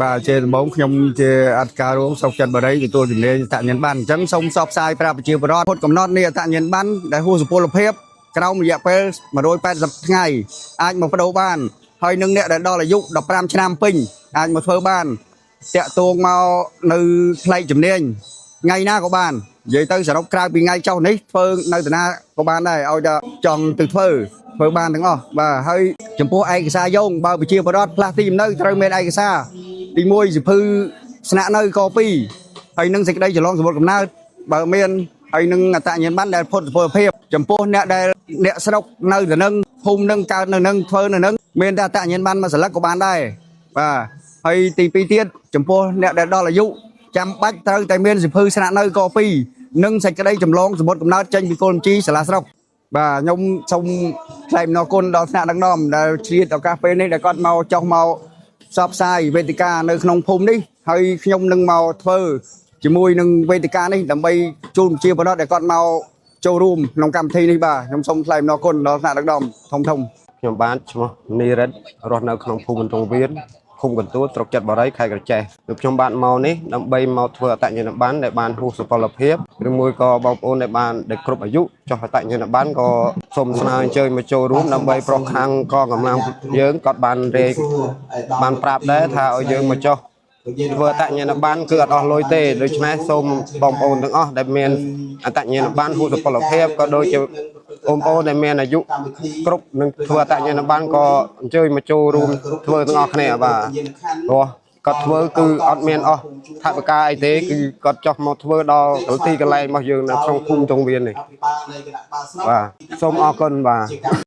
បាទជាដំបូងខ្ញុំជាអធិការរងស្រុកចិត្របុរីទទួលជំនាញអត្តញ្ញាណប័ណ្ណអញ្ចឹងសូមផ្សព្វផ្សាយប្រាប់ប្រជាពលរដ្ឋផុតកំណត់នៃអត្តញ្ញាណប័ណ្ណដែលហួសសុពលភាពក្រោមរយៈពេល180ថ្ងៃអាចមកបដូរបានហើយនឹងអ្នកដែលដល់អាយុ15ឆ្នាំពេញអាចមកធ្វើបានតាក់ទងមកនៅផ្នែកជំនាញថ្ងៃណាក៏បាននិយាយទៅសរុបក្រៅពីថ្ងៃចុះនេះធ្វើនៅតាណាក៏បានដែរឲ្យតែចង់ទៅធ្វើធ្វើបានទាំងអស់បាទហើយចំពោះឯកសារយោងបើប្រជាពលរដ្ឋផ្លាស់ទីលំនៅត្រូវមានឯកសារ ទី1សៀវភៅស្នាក់នៅក2ហើយនឹងសេចក្តីចម្លងសម្បត្តិកំណើតបើមានហើយនឹងអត្តញ្ញាណប័ណ្ណដែលផុតសុពលភាពចំពោះអ្នកដែលអ្នកស្រុកនៅទៅនឹងភូមិនឹងកើតនៅនឹងធ្វើនៅនឹងមានតែអត្តញ្ញាណប័ណ្ណមួយសន្លឹកក៏បានដែរបាទហើយទី2ទៀតចំពោះអ្នកដែលដល់អាយុចាំបាច់ត្រូវតែមានសៀវភៅស្នាក់នៅក2និងសេចក្តីចម្លងសម្បត្តិកំណើតចេញពីគោលបញ្ជីសាលាស្រុកបាទខ្ញុំសូមថ្លែងអំណរគុណដល់ថ្នាក់ដឹកនាំដែលឆ្លៀតឱកាសពេលនេះដែលគាត់មកចុះមក ផ្សព្វផ្សាយវេទិកានៅក្នុងភូមិនេះហើយខ្ញុំនឹងមកធ្វើជាមួយនឹងវេទិកានេះដើម្បីជូនប្រជាពលរដ្ឋដែលគាត់មកចូលរួមក្នុងកម្មវិធីនេះបាទខ្ញុំសូមថ្លែងអំណរគុណដល់ថ្នាក់ដឹកនាំធំធំ ខ្ញុំបាទឈ្មោះនីរិទ្ធរស់នៅក្នុងភូមិបន្ទងវៀនឃុំកន្ទួតស្រុកចិត្តបរិយខេត្តក្រចេះលោកខ្ញុំបាទមកនេះដើម្បីមកធ្វើអត្តញ្ញាណប័ណ្ណដែលបានហួសសុពលភាពឬមួយក៏បងប្អូនដែលបានដែលគ្រប់អាយុចុះអត្តញ្ញាណប័ណ្ណក៏សូមស្នើអញ្ជើញមកចូលរួមដើម្បីប្រខាំងកងកម្លាំងយើងក៏បានរែកបានប្រាប់ដែរថាឲ្យយើងមកចុះធ្វើអត្តញ្ញាណប័ណ្ណគឺអត់អស់លុយទេដូច្នេះសូមបងប្អូនទាំងអស់ដែលមានអត្តញ្ញាណប័ណ្ណហួសសុពលភាពក៏ដូចជាបងប្អូនដែលមានអាយុ គ្រប់នឹងធ្វើអត្តញ្ញាណប័ណ្ណក៏អញ្ជើញមកចូលរួមធ្វើទាំងអស់គ្នាបាទព្រោះគាត់ធ្វើគឺអត់មានអស់ថវិកាអីទេគឺគាត់ចុះមកធ្វើដល់ទីកន្លែងរបស់យើងនៅក្នុងភូមិទងវៀននេះបាទសូមអរគុណបាទ។